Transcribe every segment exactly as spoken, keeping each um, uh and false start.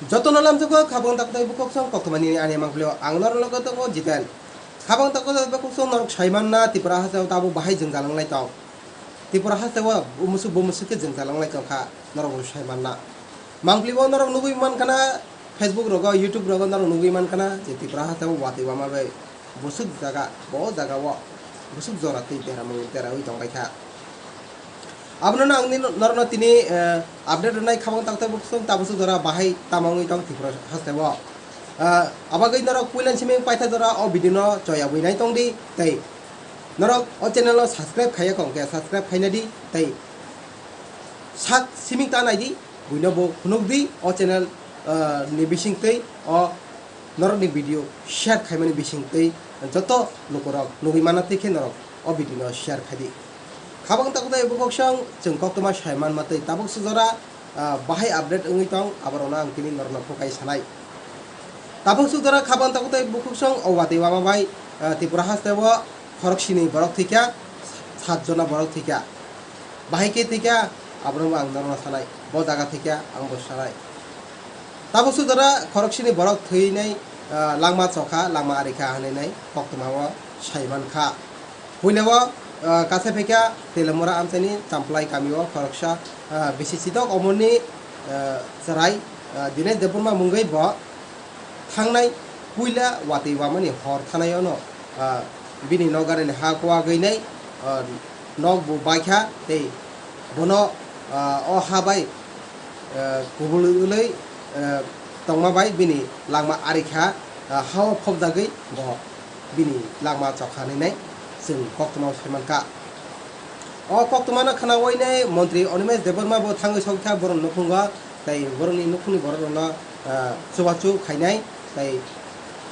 Jotono lamjokgo khabang taktwi bukhuk song koktwmani ani mangpilio ang norok logo tongo Jiten. Khabang taktwi bukhuk song norok saimanna Tripura hasteo tabuk bahai jwngjal wnglai tong. Tripura hasteo musuk bo musuk khe jwngjal wnglai tongkha norok bo saimanna. Mangpilio norok nugwi mankha na Facebook rogo, YouTube rogo norok nugwi mankha na je Tripura hasteo watwi wama bai busuk jaga, bo jaga o busuk jora twi deramung derawi tongbaikha. Abono ang nini norokno tini, eh, update rwnai khabang taktwi bukhuk song tabuk suk jora bahai tamo wngwi tong Tripura hasteo. Eh, abagwi norok puilani simi paitha jora o video no choya bui nai tongdi tei norok o channel no subscribe khaiya kong khe subscribe khaina di tei sak siming ta nai di buino bo phunuk di o channel, eh, ni bising tei o norokni video share khaimani bising tei joto lukurok nugwi mana twi khe norok o video no share khai di. Khabang taktwi bukhuk song chwng koktwma sai manma tei tabuk sujora, ah, bahai update wngwi tong, aborokno ang tini norokno phukai sanai. Tabuk sujora khabang taktwi bukhuk song o watwi wama bai, ah, Tripura hasteo khorok sini borok thwikha, sat jona borok thwikha. Bahai khe thwikha, abono ang norokno sanai. Bo jaga thwikha, ang bo sanai. Tabuk sujora khorok sini borok thwinai, ah, langma chokha, langma arikha hinwi nai koktwma o sai mankha. Puila o, ah, kasai phaikha Telamura amchaini Champlai kamio khoroksa, ah, bisi sitok omorni, ah, chwrai, ah, Dinesh Debbarma mungwi bo thangnai puila watwi wamani hor thanai ono, ah, bini nok ganani ha kuagwi nai, ah, nok bo baikha tei bono, ah, o ha bai, ah, kubulwi, ah, tongma bai bini langma arikha, ah, ha o phobjagwi bo bini langma chokha hinwi nai chwng koktwma sai mankha. O koktwmano khnaui nai montri Animesh Debbarma bo thangwi sokha borokni nukhungo tei borokni nukhungni borokno, ah, chubachu khainai tei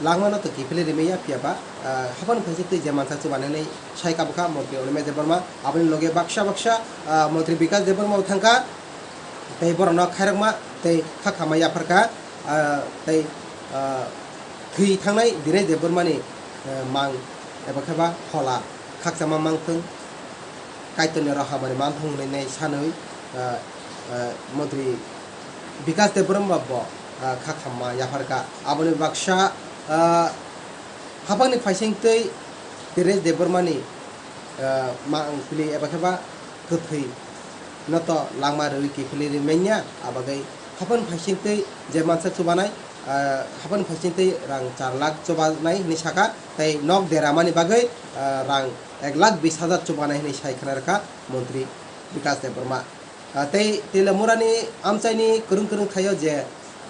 langmano twi kiphilwi rimwi ya phiya ba, ah, haphano phaising twi je mansa chubanani sai kabukha montri Animesh Debbarma. Aboni loge baksa baksa, ah, montri Bikash Debbarma bo thangkha tei borokno khairokma tei kha khamma yapharkha, ah, tei, ah, thwi thangnai Dinesh Debbarmani, ah, mang eba khe ba phola khakchangma mangthwng. Kaitorni roha mani manthung hinwi nai sanwi, ah, ah, montri Bikash Debbarma bo, ah, kha khamma yapharkha. Aboni baksa, ah, haphangni phaising twi Dinesh Debbarmani, ah, mangpili eba khe ba kwthwi no to langma rwui kiphilwi rimanya, abagwi haphangni phaising twi je mansa chubanai, ah, haphangni phaising twi rang char lakh chubanai hinwi sakha, tei nok deramani bagwi, ah, rang ek lakh bis hajar chubanai hinwi sai khna rwkha montri Bikash Debbarma. Ah, tei Telamurani amchaini kwrwng kwrwng thaio je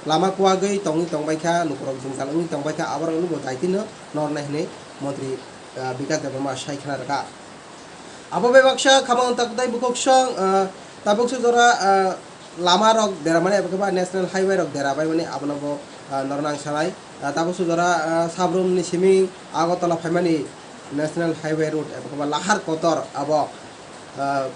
lama kuagwi tongwi tongbaikha, lukurok jwngjal wngwi tongbaikha, aborokno bo daitino nornai hinwi montri, ah, Bikash Debbarma sai khna rwkha. Abo bai baksa khabang taktwi bukhuk song, ah, tabuk sujora, ah, lama rok deramani abo khe ba national highway rok derabaimani abono bo, ah, nornang sanai. Ah, tabuk sujora, ah, Sabrum ni simi Agartala phaimani national highway road abo khe ba lahar kotor abo, ah,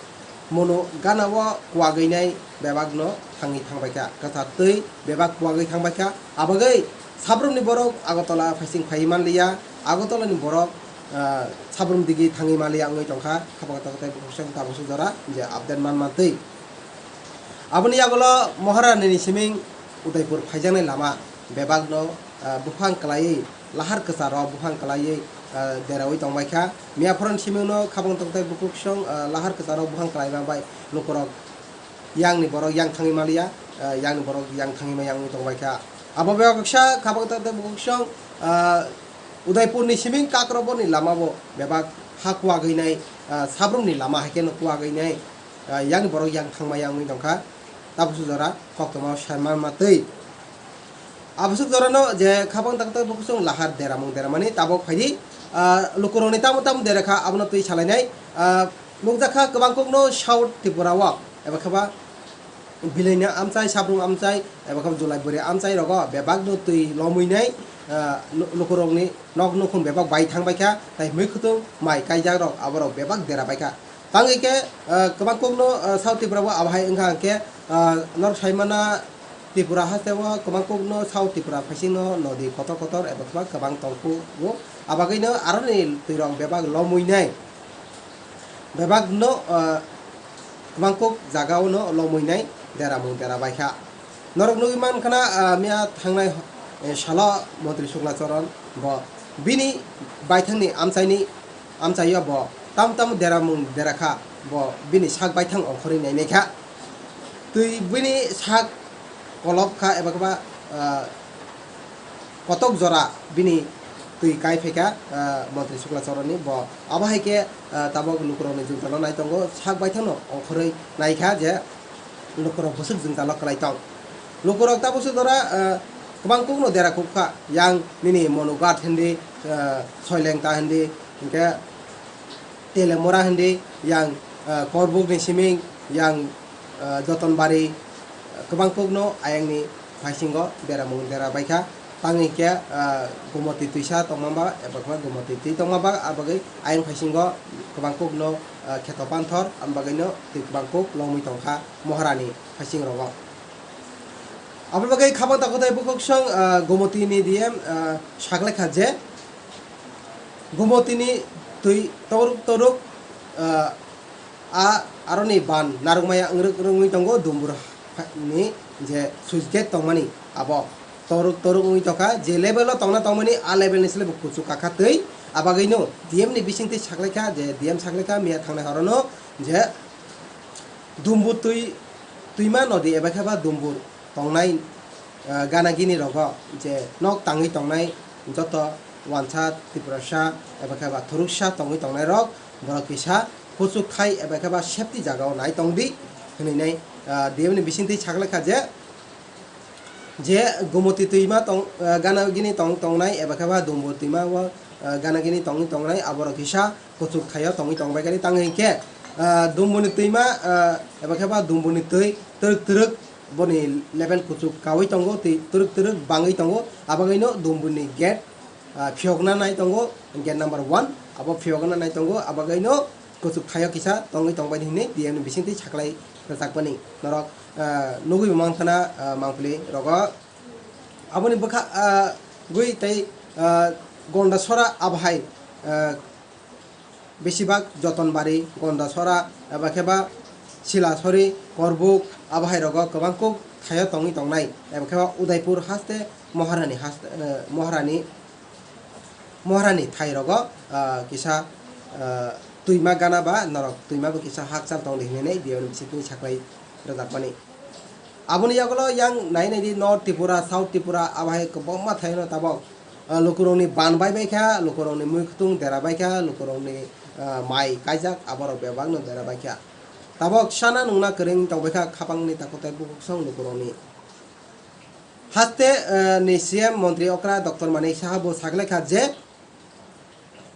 mono gana o kuagwi nai bebak no thangwi thangbaikha, kwchar twi bebak kuagwi thangbaikha. Abagwi Sabrum ni borok Agartala phaising phaiwi manliya, Agartala ni borok, ah, Sabrum digi thangwi manliya wngwi tongkha. Khabang taktwi bukhuk song tabuk sujora je update man mantwi. Aboni yagulo Maharani ni siming Udaipur phaijaknai lama bebakno, ah, buphang kwlaiwi lahar kwcharo buphang kwlaiwi, ah, deraui tongbaikha. Miyaphoroni simingno khabang tongthai bukhuk song, ah, lahar kwcharo buphang kwlaima bai lukurok yangni borok yang thangwi manliya, ah, yangni borok yang thangwi ma yangwi tongbaikha. Abo bebak baksa khabang tongthai bukhuk song, ah, Udaipurni siming Kakraboni lamabo bebak ha kuagwi nai, ah, Sabrumni lama hai kheno kuagwi nai, ah, yangni borok yang thangma yang wngwi tongkha. Tabuk sujora koktwma sai manma twi. Abusuk jorano je khabang tak tak bukusung lahar deramung deramani tabuk phaidi, ah, lukurokni tamo tamo derakha abono twi salainai, ah, nukjakha kwbang kokno South Tripura o, eba kheba Bilaini amchai, Sabrum amchai, eba kheba Julai bwrwi amchai rogo bebakno twi lomwi nai, ah, lu-, lukurokni nok nukhung bebak bai thang baikha, tai hwnwi khutung mai kaijak rok aborok bebak dera baikha. Tangwi khe, ah, kwbang kokno, ah, South Tripura o abo hai wngkha hwnkhe, ah, norok saimana Tripura hasteo kwbang kokno South Tripura phaisingno nodi kotor kotor eba kwbang kwbang tongphuru. Abagwino aroni twirok bebak lomwi nai. Bebakno, ah, kwbang kok jagao no lomwi nai deramung dera baikha. Norok nugwi mankha na, ah, miya thangnai, eh, salo Montri Sukla Charan bo bini baithangni amchaini, amchaio bo tam tam deramung derakha, bo bini sak baithang ongkhorwi nainaikha. Twi bini sak kolopkha eba khe ba, ah, kotok jora bini twi kai phaikha, ah, Montri Sukla Charanni bo. Abo hai khe, ah, tabok lukurokni jwngjalo nai tongo, sak baithangno ongkhorwi naikha je lukurok bwswk jwngjalo kwlai tong. Lukurok tabuk se jora, ah, kwbang kokno dera kukha, yang nini Monugat hindi, ah, Soilengta hindi, hinkhe Telemura hindi, yang, ah, Korbukni siming, yang, ah, Jotonbari, ah, kwbang kokno ayangni phaisingo deramung dera baikha. Tang hinkhe, ah, Gomoti twisa tongma ba, eba khe Gomoti twi tongma ba, abagwi ayang phaisingo kwbang kokno, ah, kheto panthor, ambagwino twi kwbang kok lomwi tongkha Moharani phaisingrogo. Aboni bagwi khabang takhuk tai bukhuk song, ah, Gomotini D M, ah, saklaikha je, Gomotini twi toruk toruk, ah, a aroni ban narwkmaya wngrwk wngwi tongo, Dumbur ha-, ni je switch gate tongmani abo toruk toruk wngwi tongkha, je level o tongna tongmani a level ni sle bo kuchuk kakha twi. Abagwino D M ni bisingtwi saklaikha je, D M saklaikha miya thangnai horono je Dumbur twi, twima nodi eba khe ba Dumbur tongnai, ah, gana gini rogo je nok tangwi tongnai joto wansa Tiprasa eba khe ba thuruksa tongwi tongnai rok, borok kisa kuchuk khai eba khe ba safety jaga o nai tong di hinwi nai, ah, D M ni bisingtwi saklaikha je, je Gomoti twima tong, ah, gana gini tong tongnai eba khe ba Dumbur twima o, ah, gana gini tongwi tongnai aborok kisa kuchuk thaio tongwi tongbai kani tang hinkhe, ah, Dumbuni twima, ah, eba khe ba Dumbuni twi twrwk twrwk boni level kuchuk kaui tongo, twi twrwk twrwk bangwi tongo, abagwino Dumbuni gate, ah, phiyokna nai tongo, gate number one, abo phiyokna nai tongo, abagwino kuchuk thaio kisa tongwi tongbai hinwi D M ni bisingtwi saklai rwchapmani norok, ah, nugwi mankha na, ah, mangpili rogo. Aboni bwkha, ah, gwi tei, ah, Gondasora abahai, ah, besibak Jotonbari, Gondasora, eba khe ba Silasori, Korbuk, abo hai rogo kwbang kuk thaio tongwi tongnai, eba khe ba Udaipur haste Moharani haste, eh, Moharani, Moharani thai rogo, ah, kisa, ah, twima gana ba norok twima bo kisa hakchal tong di hinwi nai D M ni bisingtwi saklai rwjakmani. Aboni yagulo yang nai nai di North Tripura, South Tripura, abo hai kwbangma thaino tabok, ah, lukurokni ban bai bai kha, lukurokni mui kutung dera bai kha, lukurokni, ah, mai kaijak aborok bebakno dera bai kha. Tabok sana nungna kwrwng tong bai kha khapangni takhuk tai bukhuk song lukurokni. Haste, ah, ni C M montri okra Doctor Manik Saha bo saklai kha je,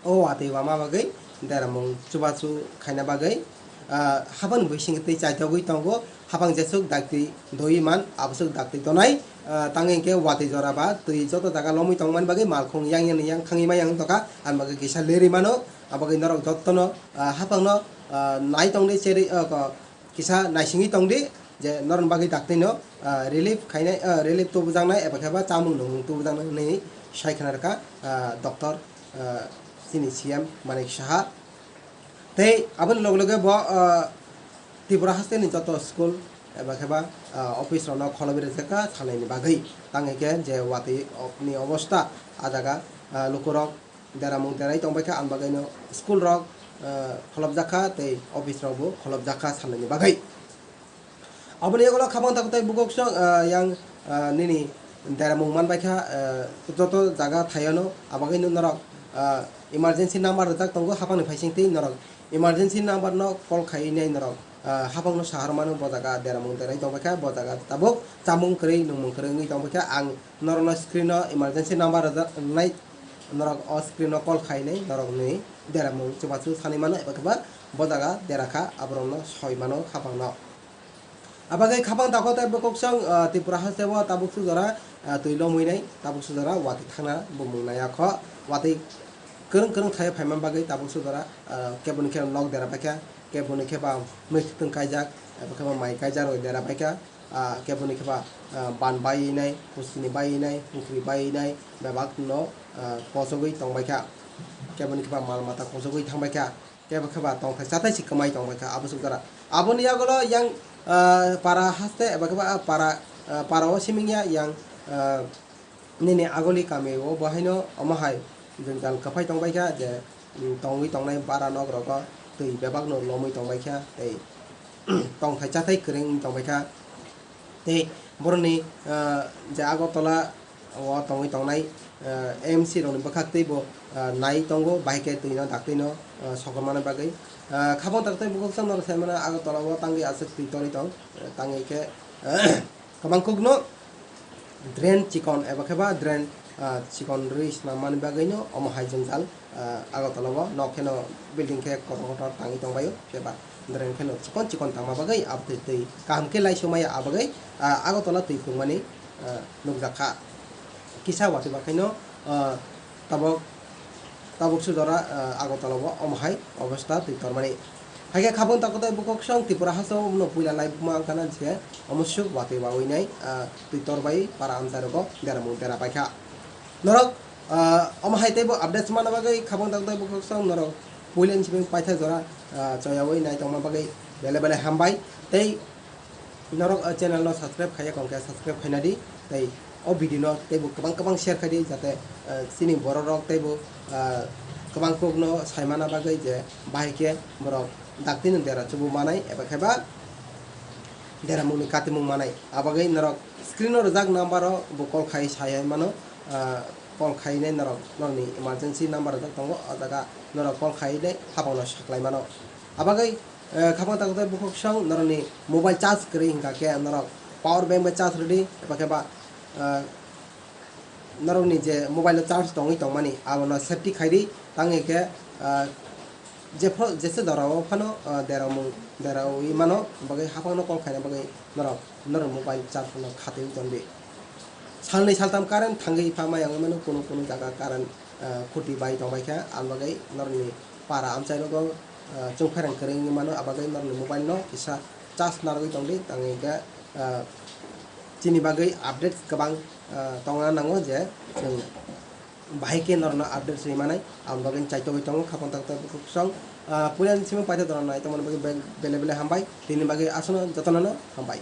o watwi wama bagwi deramung chubachu khaina bagwi, ah, habang bising twi chaitogwi tongo, habang jesuk daktwi doi man, abosuk daktwi tonai, ah, tang hinkhe watwi jora ba twi joto jaga lomwi tongmani bagwi malkhung yang yang yang thangwi ma yang tongkha, ang bagwi kisa lerwi mano, abagwi norok jotono, ah, hapangno, ah, nai tongdi cherwi, ah, ko-, kisa naisingwi tongdi je norokni bagwi daktwino, ah, relief khainai, ah, relief tubujaknai eba khe ba chamung nungmung tubujaknai hinwi sai khna rwkha, ah, doctor, ah, chini C M Manik Saha. Tei aboni loge loge bo, ah, Tripura hasteni joto school eba khe ba, ah, office rokno kholobi rwjakha salaini bagwi. Tang hinkhe je watwi ni obosta ah jaga, ah, lukurok deramung derai tongbaikha, ang bagwino school rok, ah, kholopjakha tei office rokbo kholopjakha sanani bagwi. Aboni yagulo khabang takhuk tai bukhuk song, ah, yang, ah, nini deramung manbaikha, ah, joto jaga thaiono, abagwino norok, ah, emergency number rwjak tongo, hapangni phaising twi norok emergency number no call khaiwi nai norok, ah, hapangno sahar mano bo jaga deramung derai tongbaikha, bo jaga tabuk chamung kwrwi nungmung kwrwi wngwi tongbaikha, ang norokno screen o emergency number rwjak nai, norok o screen o call khainai norokni deramung chubachu sanwi mano eba khe ba bo jaga dera kha aborokno soi mano khapangno. Abagwi khapang takhuk tai bukhuk song, ah, Tripura hasteo tabuk sujora, ah, twi lomwi nai tabuk sujora watwi thangna bumung naiya kho watwi kwrwng kwrwng thaio phaima bagwi tabuk sujora, ah, keboni khe nok dera paikha keboni khe ba mwkhwtwng kaijak eba khe ba mai kaijak rok dera paikha. Ah, keboni khe ba, ah, ban bai nai, pusti ni bai nai, pukri bai nai, bebak no, ah, kosogwi tong bai kha. Keboni khe ba mal mata kosogwi thang bai kha. Kebo khe ba tongthai chathai se kwmai tong bai kha abo suk jora. Aboni yagulo yang, ah, para haste eba khe ba, ah, para, ah, para o siming ya yang, ah, nini agoli kami o bo haino omo hai jwngjal kwphai tong bai kha je, mm, tongwi tongnai bara nok rogo twi bebak no lomwi tong bai kha tei tongthai chathai kwrwng wng tong bai kha. Tei boroni, ah, je Agartala o tongwi tongnai, ah, M C rokni bwkhak teibo, ah, nai tongo, bahai khe twi no daktwi no, ah, sokor manna bagwi. Ah, khabang tak tei bukhuk chwng norok sai mano Agartala o tangwi aswk twi torwi tong, ah, tangwi khe, kwbang kuk no drain chikon eba khe ba drain, ah, chikon rwi swnam mani bagwi no omo hai jwngjal, ah, Agartala o nok kheno building khe kotor kotor tangwi tong bai o, khe ba drain kheno chikon chikon tangma bagwi abo twi twi kaham khe lai sumaya abo bagwi, ah, Agartala twi phungmani, ah, nukjak kha. Kisa watwi ba khaino, ah, tabok, tabok sujora, ah, Agartala o omo hai obostha twi tormani. Hai khe khabang tak tei bukhuk chwng Tripura haste o no puila lai buma wngkha na je omo suk watwi bawi nai, ah, twi tor bai para amchai rogo deramung dera pai kha. Norok, ah, omo hai teibo updates manna bagwi khabang tak tei bukhuk chwng norok puila ni simi paithak jora, ah, choyawi nai tongma bagwi belai belai hambai. Tei norok, ah, channel no subscribe khaiya kongkhe subscribe khaina di. Tei o video no teibo kwbang kwbang share khai di jate, ah, chini borok rok teibo, ah, kwbang kok no sai mana bagwi je bahai khe borok daktino dera chubu manai eba khe ba deramungni katimung manai. Abagwi norok screen o rijak number o bo call khai sai hai mano, ah, call khainai norok norokni emergency number rijak tongo, o jaga norok call khainai habangno saklai mano. Abagwi, eh, khabang tak tei bukhuk chwng norokni mobile charge kwrwi hwnkha khe norok power bank bai charge rwdi eba khe ba, ah, norokni je mobile o charge tongwi tongmani abono safety khaidi tangwi khe, ah, jepho jesa jora o phano, ah, deramung derawi mano bagwi haphangno call khaina bagwi norok norok mobile charge no khatwi tongdi. Salnwi saltham current thangwi pha maya wngwi mano, kunu kunu jaga current, ah, khuti bai tongbai kha, ang bagwi norokni para amchai rogo, ah, chwng pherang kwrwi wngwi mano, abagwi norokni mobile no kisa charge narwgwi tongdi, tangwi khe, ah, chini bagwi update kwbang, ah, tongna nango je chwng bahai khe norokno update rwwi manai, aboni bagwi chaitogwi tongo khabang tak tak bukhuk chwng, ah, puila ni simi paithak jora nai tongmani bagwi be-, belai belai hambai, tini bagwi aswkno jotono no hambai.